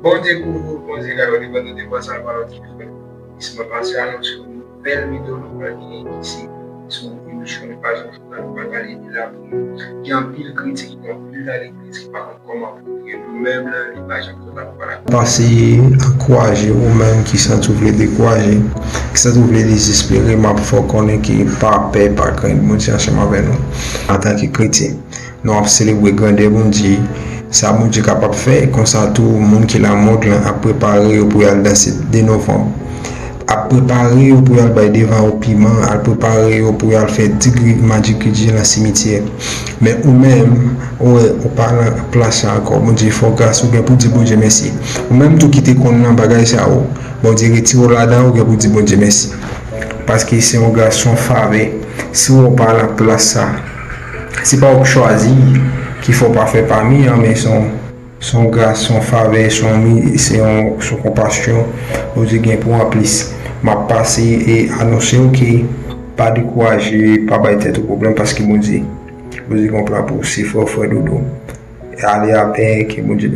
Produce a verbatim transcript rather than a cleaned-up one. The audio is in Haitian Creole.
Bondye kouvri w, Bondye gade w, depann de devan sa pa lòt ki fè. Misye pase anonse yon nouvèl videyo nou pral gen isi sou emisyon nou pa janm fè la, nou pral pale de lapri. Gen anpil kritik, gen anpil tande kritik, pa konn kòman pou priye nou menm la, li pa janm fè la, nou pral. Pase ankouraje ou menm ki santi w vle dekouraje, ki santi w vle dezespere, m ap fè w konnen ke pa pè, pa krent, Bondye ansanm avè nou. Antanke kretyen, nou ap selebre grandè Bondye, sa Bondye kapab fè, konsa tou moun ki Lamòg lan ap prepare yo pou y al danse de novanm, ap prepare yo pou y al bay devan yo piman, al prepare yo pou y al fè digri madjigridji nan simityè. Men ou menm, ou wè, ou pa nan plas sa ankò. Bondye fè w gras, ou gen pou di Bondye mèsi. Ou menm tou ki te konn nan bagay sa yo, Bondye retire w ladan, ou gen pou di Bondye mèsi. Paske se yon gras, se yon favè. Si w pa nan plas sa, se pa ou k chwazi ki fè w pa fè pami an, men se yon, se yon gras, se yon favè, se yon mi-, se yon, se yon konpasyon Bondye gen pou w anplis. M ap pase e anonse w ke pa dekouraje, pa bay tèt ou pwoblèm, paske Bondye, Bondye gen yon plan pou ou, se frè w, frè Dodo. Ale avèk Bondye.